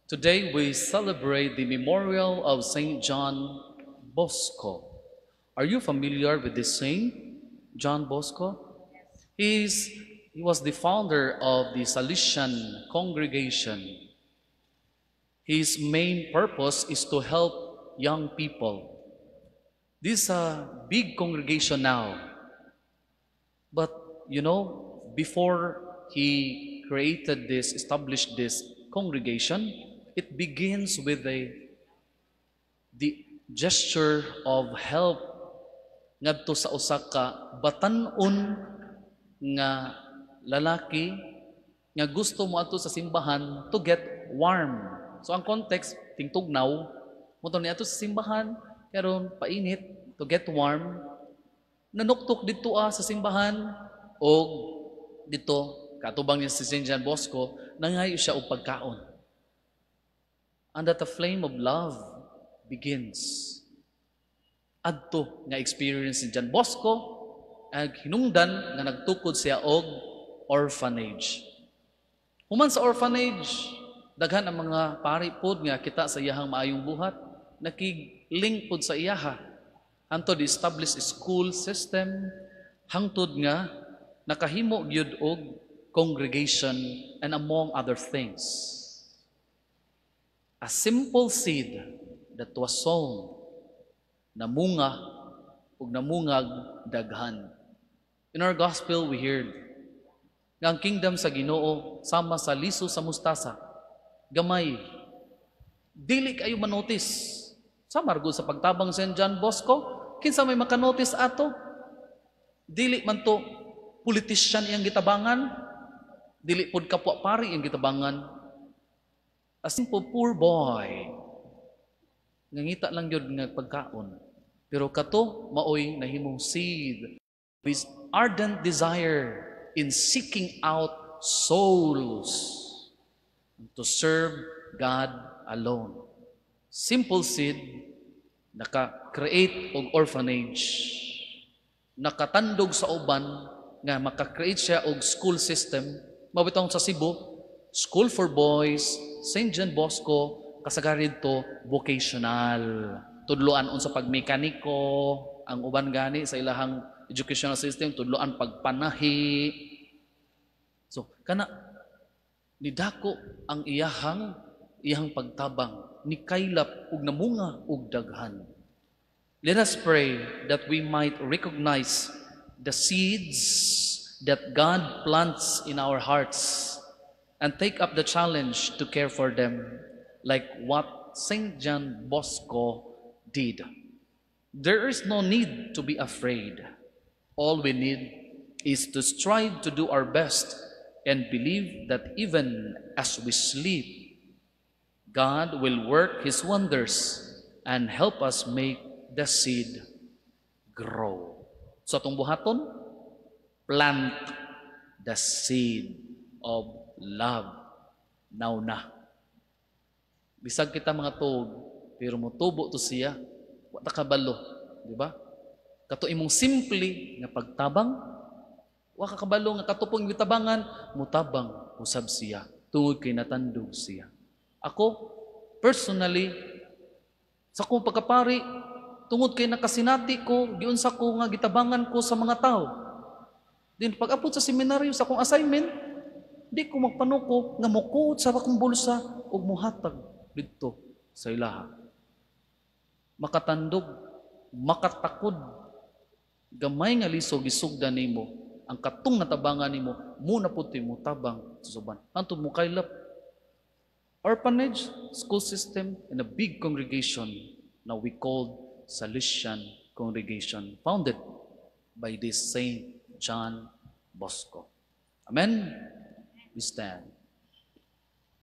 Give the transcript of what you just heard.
Today we celebrate the memorial of Saint John Bosco. Are you familiar with this saint, John Bosco? He was the founder of the Salesian congregation. His main purpose is to help young people. This is a big congregation now. But before he created this, established this congregation, it begins with a the gesture of help ngadto sa usa ka batan-on nga lalaki nga gusto moadto sa simbahan to get warm. So ang context, tingtugnaw, mo niadto sa simbahan karon painit, to get warm. Nanuktok didto sa simbahan og didto kaatubang niya si St. John Bosco, nangayo siya og pagkaon. And that the flame of love begins. Adto nga experience ni John Bosco ag hinungdan nga nagtukod siya og orphanage. Human sa orphanage, daghan ang mga pari pod nga kita sa iyahang maayong buhat, nakig-link pod sa iyaha. Hantod establish school system, hangtod nga nakahimo gyud og congregation and among other things. A simple seed that was sown, namunga ug namungag daghan. In our gospel we heard nga ang kingdom sa Ginoo sama sa liso sa mustasa. Gamay. Dili kayo manotice. Sa margo sa pagtabang St. John Bosco, kinsa may makanotice ato? Dili man to politician iyang gitabangan, dili pod kapwa pari iyang gitabangan. A simple poor boy. Ngangita lang gyud nga pagkaon. Pero kato maoy nahimong seed with ardent desire in seeking out souls to serve God alone. Simple seed, naka-create og orphanage, nakatandog sa uban nga maka-create siya og school system, mao bitong sa Cebu, School for Boys, St. John Bosco, kasagaran to vocational. Tudloan unsa pagmekaniko, ang uban gani sa ilahang educational system, tudloan pagpanahi. So, kana nidako ang iyahang pagtabang, ni kaylap ug namunga og daghan. Let us pray that we might recognize the seeds that God plants in our hearts and take up the challenge to care for them like what St. John Bosco did. There is no need to be afraid. All we need is to strive to do our best and believe that even as we sleep, God will work His wonders and help us make the seed grow. So atong buhaton, plant the seed of love now na. Bisag kita mga tuog, pero motubo to siya, wa ta kabalo, di ba? Kato imong simple nga pagtabang, wa ka kabalo nga kato pong gitabangan, mutabang usab siya tungod kay natandog siya. Ako personally, sa akong pagkapari, tungod kay nakasinati ko, giunsa ko nga gitabangan ko sa mga tao. Din pag-abot sa seminaryo sa akong assignment, di ko magpanuko nga mukuot sa akong bulsa ug muhatag didto sa ilaha. Makatandog, makatakod, gamay nga liso gisugdan nimo, ang katong natabangan nimo, mo na pud mo tabang sa uban. Hantod mo kaylap. Orphanage, school system, and a big congregation now we called Salesian Congregation, founded by this Saint John Bosco. Amen? We stand.